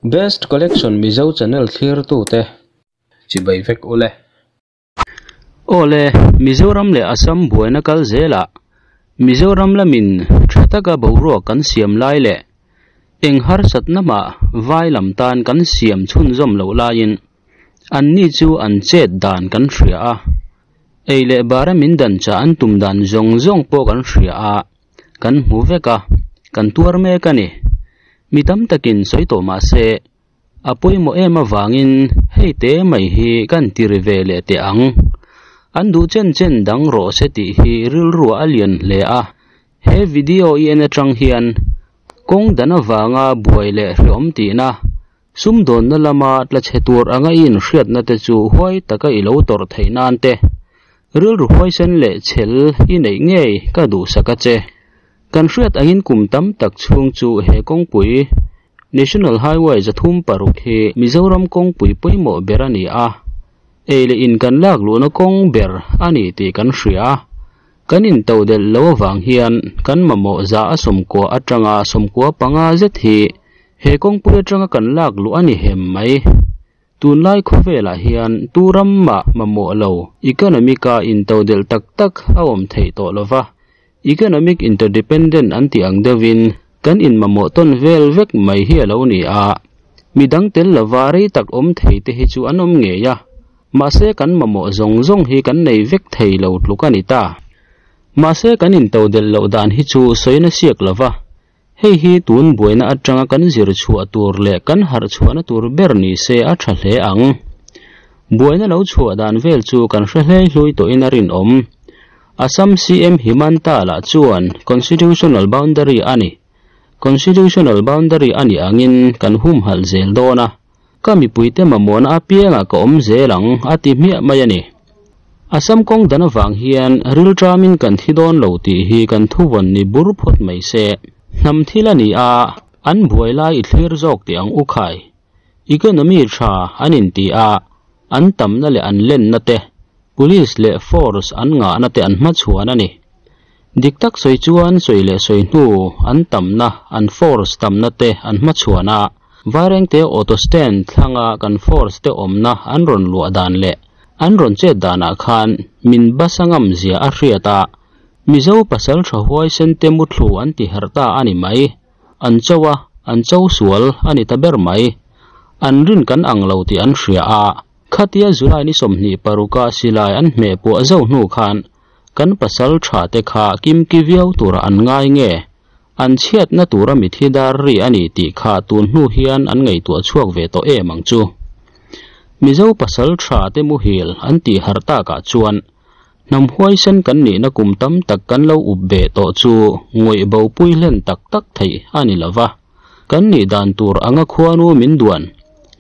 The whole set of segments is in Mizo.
Best Collection Mizo channel thlirtute chibai vek ule. Awle, Mizoram leh Assam buaina kal zelah Mizoram lamin tha taka boruak kan siam lai leh eng harsatna mah vai lam tan kan siam chhunzawm loh laiin anni chu an chet dan kan hria a, ei leh bara min dan chah an tum dan zawng zawng pawh kan hria a. Kan hmu vek a, kan tuar mek a ni. Mi tam takin sawi tawh mah se, a pawimawh em avangin hei te mai hi kan ti ri ve leh teh ang. An duh chen chen dang rawh se tih hi rilruah a lian hle a. He video i en atang hian kawng dan avanga buai leh hreawm tihna, sumdawnna lama tla chhe tur anga i inhriatna te chu huai taka i lo tawrh theih nan te, Rilru huaisen leh chhel i neih ngei ka duhsak a che. Kan hriat angin kum tam tak chhung chu he kawngpui, National Highway 306 hi Mizoram kawngpui pawimawh ber a ni a, ei leh in kan lak luhna kawng ber a ni tih kan hria a. Kan intodelh lo avang hian kan mamawh za a 90 atanga 95 zet hi he kawngpui atanga kan lak luh a ni hem mai. Tunlai khawvelah hian tu ram mah mamawh lo economic-a intodelh tak tak a awm theih tawh lo va, economic interdependent an tih ang deuhin kan inmamawh tawn vel vek mai hi a lo ni a. Midang tel lova rei tak awm thei te hi chu an awm ngei a, mahse kan mamawh zawng zawng hi kan nei vek thei lo tluk a ni ta. Mahse kan intodelh loh dan hi chu sawi na siak lo va, Hei hi tun buaina atanga kan zir chhuah tur leh kan harh chhuahna tur ber ni se a tha hle ang. Buaina lo chhuah dan vel chu kan hre hlei hlui tawhin a rinawm. Assam CM Himanta lah chuan Constitutional Boundary a ni. Constitutional Boundary a nih angin kan humhalh zel dawn a. Ka mipuite mamawhna apiangah ka awm zel ang, a ti hmiah mai a ni. Assam kawng dan avang hian rilṭamin kan thi dawn lo tih hi kan thuvawn ni bur phawt mai se. Hnam thil a ni a, an buai lai i thlir zawk tih ang u khai. Economy tha an inti a, an tamna leh an lenna te, police leh force an ngahna te an hmachhuan a ni. Dik tak sawi chuan sawi leh sawi hnu an tamna, an force tamna te an hmachhuan a. Vairengte auto stand thlanga kan force te awmna an rawn luah dan leh an rawn chet danah khan min basa ngam zia a hriat a, Mizo pasal tha huaisen te muthlu an ti herh ta a ni mai. An cho a, an cho sual a ni ta ber mai. An rin kan ang lo tih an hria a, khatia July ni 26 a silai an hmeh puah zauh hnu khan kan pasal tha te kha kimki viau tura an ngai nge? An chhiatna tura mithi dar ri a ni tih kha tun hnu hian an ngaihtuah chhuak ve tawh em ang chu. Mizo pasal tha te muhil an tih harh takah chuan hnam huaisen kan nihna kum tam tak kan lo up beh tawh chu ngawih bo pui hlen tak tak theih a ni lo va. Kan nih dan tur anga khuanu min duan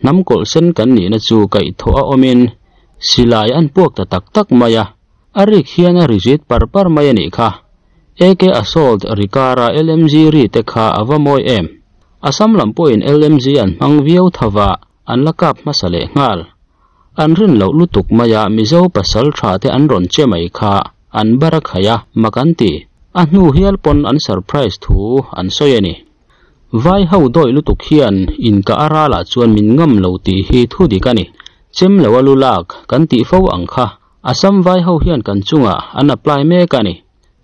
hnam kawlhsen kan nihna chu kaihthawh a awmin silai an puak ta tak tak mai a. A rik hian a ri zit par par mai a nih kha. AK Assault ri kara LMG ri te kha a va mawi em. Assam lam pawhin LMG an hmang viau tho va, an la kap hmasa leh nghal. An rin loh lutuk maia Mizo pasal tha te an rawn che mai kha an bar a khaih a, mak an ti. A hnu hial pawn an surprise thu an sawi a ni. Vai ho dawi lutuk hian inkah a ralah chuan min ngam lo tih hi thu dik a ni. Chem lo a lu lak kan tih fo ang kha. Assam vai ho hian kan chungah an apply mek a ni.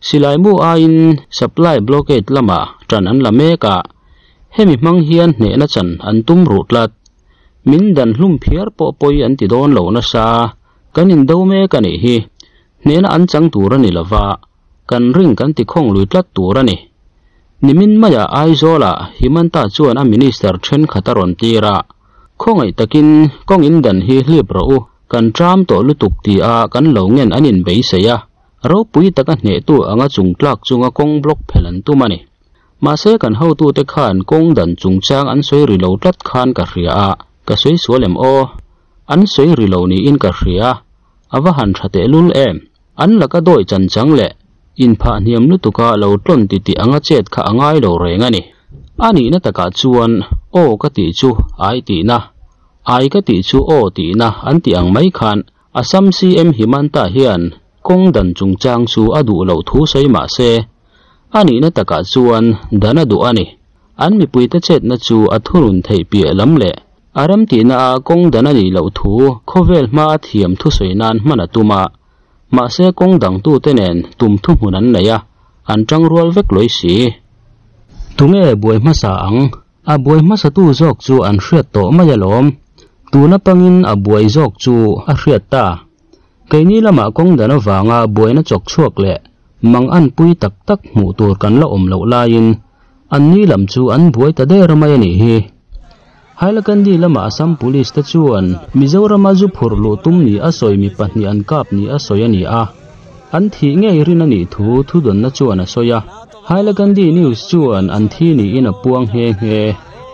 Silai mu aiin supply blockade lamah ṭan an la mek a, hemi hmang hian hnehna chan an tum ruh tlat. Min dan hlum phiar pawh pawi an ti dawn lo nasa, kan indo mek a nih hi. Hnehna an chang tur a ni lova, kan ring kan ti khawng lui tlat tur a ni. Nimin maiah Aizawlah Himanta chuan a minister ṭhenkhat a rawn tir a, Khawngaih takin kawng in dan hi hlip rawh u, kan ṭam tawh lutuk ti a kan lo ngen an inbeisei a, ropui taka hnehtu anga chungtlak chunga kawng block phel an tum a ni. Mahse kan hotute khan kawng dan chungchang an sawi ri lo tlat khan ka hria a, ka sawi sual em aw? An sawi ri lo niin ka hria, a va han tha tehlul em? An laka dawi chanchang leh inphah hniam lutuka lo tlawn titih anga chet kha a ngai lo reng a ni. A nihna takah chuan aw ka tih chu ai tihna, ai ka tih chu aw tihna an tih ang mai khan Assam CM Himanta hian kawng dan chungchang chu a duh loh thu sawi mah se, a nihna takah chuan dan a duh a ni. An mipuite chetna chu a thunun theih piah lam leh a remtihna a kawng dan a nih loh thu khawvel hmaa thiam thusawi nan hman a tum a, mahse kawng dangtute nen tum thuhmun an nei a, an tangrual vek lawi si. Tunge buai hmasa ang? A buai hmasatu zawk chu an hriat tawh mai alawm. Tun atangin a buai zawk chu a hriat ta. Keini lamah kawng dan avanga buaina chawk chhuak leh mang anpui tak tak hmuh tur kan la awm loh laiin anni lam chu an buai ta der mai a nih hi. Hailakandi lama Assam Police te chuan Mizorama zu phurh luh tum ni a sawi mi pahnih an kap ni a sawi a ni a, an thih ngei rin a nih thu thudawnna chuan a sawi a. Hailakandi News chuan an thi niin a puang nghe nghe.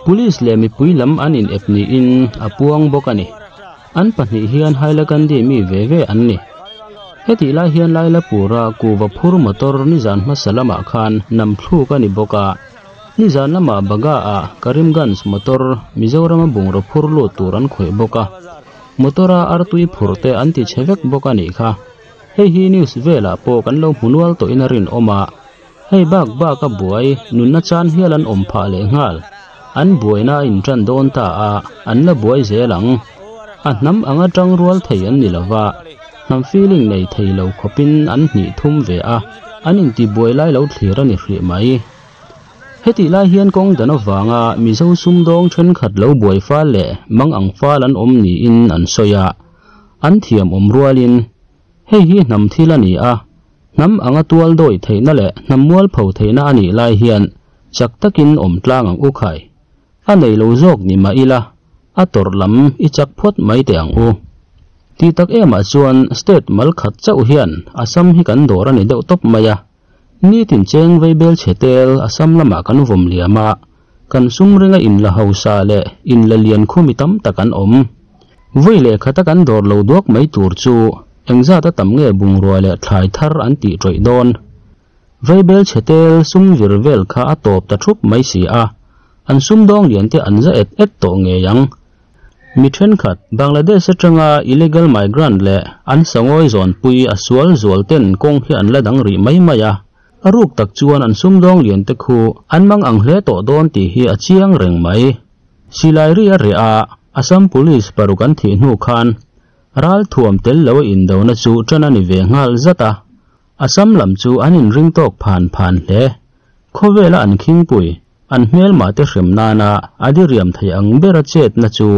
Police leh mipui lam an inep niin a puang bawk a ni. An pahnih hian Hailakandi mi ve ve an ni. Hetih lai hian Lailapura kuhva phur motor nizan hmasa lamah khan nam thluk a ni bawk a. Nizan lamah Baga-ah Karimganj motor Mizorama bungraw phur lut tur an khawih bawk a. Motor-a artui phurh te an ti chhe vek bawk a nih kha. Hei hi news velah pawh kan lo hmu nual tawhin a rinawm a. Hei bak bak a buai nunna chan hial an awm phah leh nghal. An buaina a intan dawn ta a, an la buai zel ang. A hnam anga tang rual thei an ni lova, hnam feeling nei thei lo khawpin an hnih thum ve a, an intibuai lai lo thlir a ni hrih mai. Hetih lai hian kawng dan avanga Mizo sumdawng thenkhat lo buai fal leh mang ang fal an awm niin an sawi a, an thiam awm rualin hei hi hnam thil a ni a, Hnam anga tual dawi theihna leh hnam mualpho theihna a nih lai hian chak takin awm tlang ang u khai. A nei lo zawk ni mah ila, a tawrh lam i chak phawt mai teh ang u. Tih tak emah chuan state mal khat chauh hian Assam hi kan dawr a ni deuh tawp mai a. Nitin cheng veibel chhe tel Assam lamah kan vawm liam a, kan sum ringa inla hausa leh inla lian khumi tam tak an awm. Vawi leh khata kan dawr lo duak mai tur chu engzat a tam nge bungrua leh thlai thar an tih tawih dawn? Vaibel chhe tel sum vir vel kha a tawp ta thup mai si a, an sumdawng lian te an za et et tawh ngei ang. Mi thenkhat, Bangladesh atanga illegal migrant leh an sangawi zawnpui a sual zual ten kawng hi an la dang rih mai mai a, a ruk tak chuan an sumdawng lian te khu an mang ang hle tawh dawn tih hi a chiang reng mai. Silai ri a reh a, Assam Police paruk an thih hnu khan ral thuam tel lo a indona chu tan a ni ve nghal zat a, Assam lam chu an inring tawk phan phan hle. Khawvela an khingpui, an hmelmah te hrem nana a diriam thei ang bera chetna chu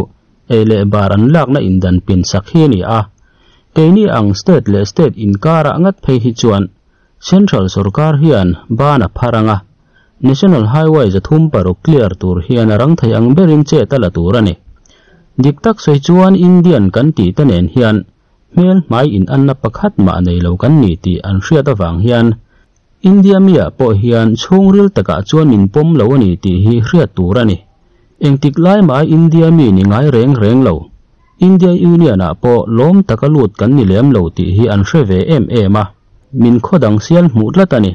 ei leh bar an lakna indan pin sak hi a ni a, keini ang state leh state inkarah ngat phei hi chuan Central sorkar hian ban a phar ang a, National Highway 306 clear tur hian a rang thei ang berin chet a la tur a ni. Dik tak sawi chuan Indian kan tih te nen hian hmel hmai inanna pakhat mah nei lo kan ni tih an hriat avang hian India miah pawh hian chhungril takah chuan min pawm lo a ni tih hi hriat tur a ni. Engtik lai mah India mi ni ngai reng reng lo. India Union ah pawh lawm taka lut kan ni lem lo tih hi an hre ve em em a, min khaw dang sial hmuh tlat a ni.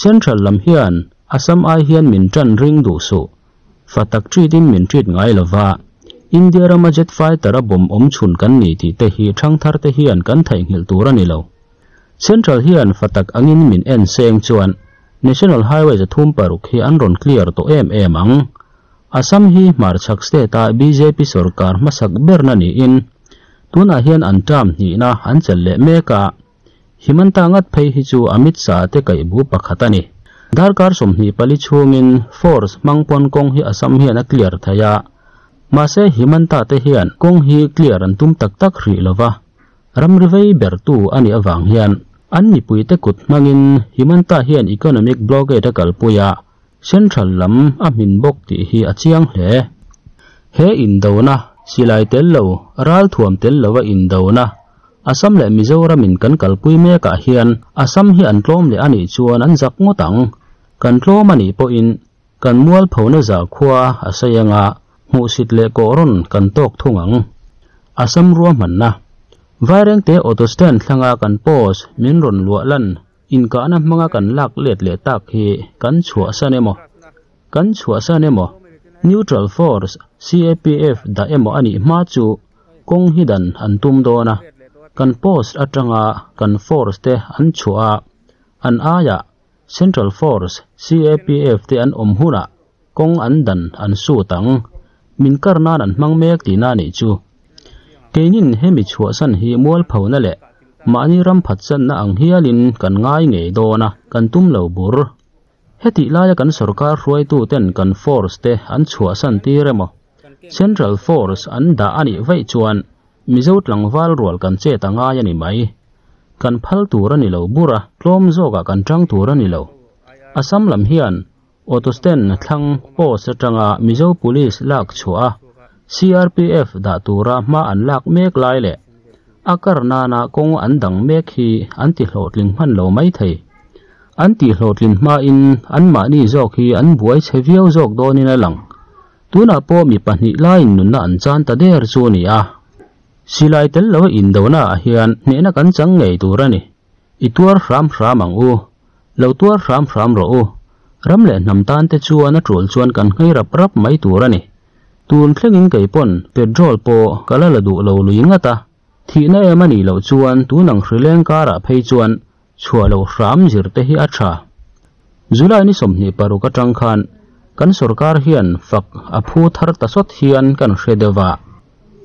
Central lam hian Assam ai hian min tan ring duh suh. Fa tak treat in min treat ngai lova, India rama jet fighter a bomb awm chhun kan ni tih te hi thangthar te hian kan theihnghilh tur a ni lo. Central hian fa tak angin min en seng chuan National Highway 36 hi an rawn clear tawh em em ang. Assam hi hmarchhak state a bjp sorkar hmasak berna niin tunah hian an term hnihna an chelh leh mek a. Himanta ngat phei hi chu Amit Shah te kaih bu pakhat a ni. Darkar 24 chhungin force hmang pawn kawng hi Assam hian a clear thei a. Mahse Himanta te hian kawng hi clear an tum tak tak hrih lova, ramri vei bertu a nih avang hian an mipuite kut hmangin Himanta hian economic blockade a kalpui a, Central lam a hmin bawk tih hi a chiang hle. He indona, silai tel lo, ralthuam tel lova indona, Assam leh Mizoram in kan kalpui mekah hian Assam hi an tlawm leh a nih chuan an zak ngawt ang. Kan tlawm a nih pawhin kan mualphona zakhua a sawi anga hmuhsit leh kawhrawn kan tawk thung ang. Assam ruahmanna Vairengte Auto Stand thlanga kan post min rawn luah lan Inkahna hmanga kan lak let leh tak hi kan chhuahsan emaw, kan chhuahsan emaw, Neutral Force, CAPF, dah emaw a nih hma chu kawng hi dan an tum dawn a, kan post atanga kan force te an chhuah a, an aiah Central Force, CAPF, te an awm hunah. Kawng an dan an sut ang. Min kar nan an hmang mek tihna a nih chu. Keinin hemi chhuahsan hi mualphona leh mahni ram phatsanna ang hialin kan ngai ngei dawn a, kan tum lo bur. Hetih laia kan sorkar hruaituten kan force te an chhuahsan tir emaw, Central Force an dah a nih vaih chuan Mizo tlangval rual kan chet a ngai a ni mai. Kan phal tur a ni lo bur a, tlawm zawkah kan tang tur a ni lo. Assam lam hian Auto stand thlang post atanga Mizo Police lak chhuah a, CRPF dah tura hma an lak mek lai leh a kar nana kawng an dang mek hi an ti hlawhtling hman lo mai thei. An tih hlawhtlin hmain anmahni zawk hi an buai chhe viau zawk dawnin a lang. Tunah pawh mi pahnih laiin nunna an chan ta der chu a ni a. Silai tel loa indonaah hian hnehna kan chang ngei tur a ni. I tuar hram hram ang u. Lo tuar hram hram rawh u. Ram leh hnam tan te chuan a tul chuan kan nghei rap rap mai tur a ni. Tun thlengin kei pawn petrol pawh ka la la duh lo lui ngat a. Thihna em a nih loh chuan tun ang hrileng karah phei chuan chhuah loh hram zir te hi a tha. July ni 26 atang khan kan sorkar hian fak a phu thar ta sawt hian kan hre deuh a.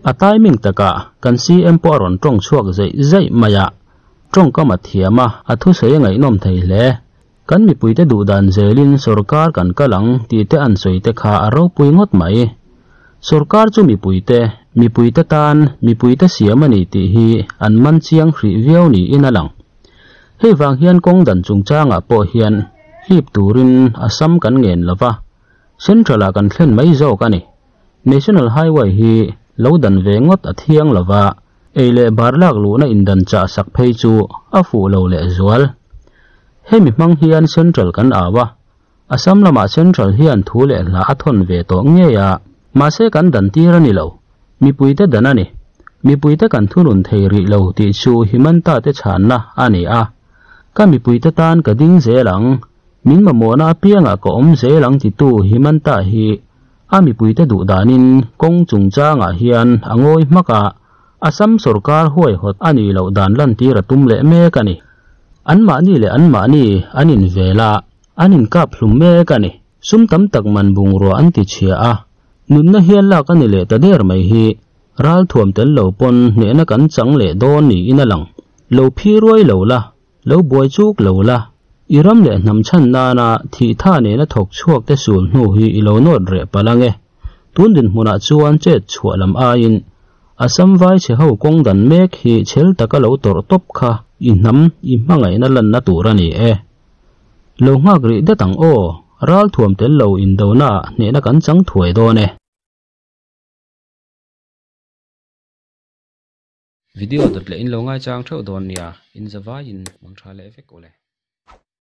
A timing takah kan CM pawh a rawn tawng chhuak zeih zeih mai a. Tawngkam a thiam a, a thusawi a ngaihnawm thei hle. Kan mipuite duh dan zelin sorkar kan kal ang tih te an sawi te kha a ropui ngawt mai. Sorkar chu mipuite, mipuite tan, mipuite siam a ni tih hi an man chiang hrih viau niin a lang. Hei vang hian kawng dan chungchangah pawh hian hlip turin Assam kan ngen lo va, Central-ah kan thlen mai zawk a ni. National Highway hi lo dan ve ngawt a thiang lo va, ei leh bar lak luhna indan chah sak phei chu a fuh lo leh zual. Hemi hmang hian Central kan au a, Assam lamah Central hian thu leh hla a thawn ve tawh ngei a, mahse kan dan tir a ni lo, mipuite dan a ni. Mipuite kan thunun thei rih lo tih chu Himanta te chhanna a ni a. Ka mipuite tan ka ding zel ang, min mamawhna apiangah ka awm zel ang titu Himanta hi A mipuite duh danin kawng chungchangah hian a ngawi hmak a, Assam sorkar huaihawt a nih loh dan lantir a tum leh mek a ni. Anmahni leh anmahni an invel a, an inkap hlum mek a ni. Sum tam tak man bungrua an ti chhia a, nunna hial lak a ni leh ta der mai hi ralthuam tel lo pawn hnehna kan chang leh dawn niin a lang. Lo phi ruai lo la, Lo buai chuk lo la, i ram leh hnam chhan nana thih tha nena thawk chhuak te sul hnu hi i lo nawt reh palh ang e. Tun dinhmunah chuan chet chhuah lam aiin Assam vai chhe ho kawng dan mek hi chhel taka lo tawrh tawp kha i hnam i hmangaihna lanna tur a ni e. Lo nghak rih det ang aw, ralthuam tel lo indonaah hnehna kan chang thuai dawn e. Video dawt leh in lo ngaichang theuh dawn nia, in zavaiin mang tha leh vek ule.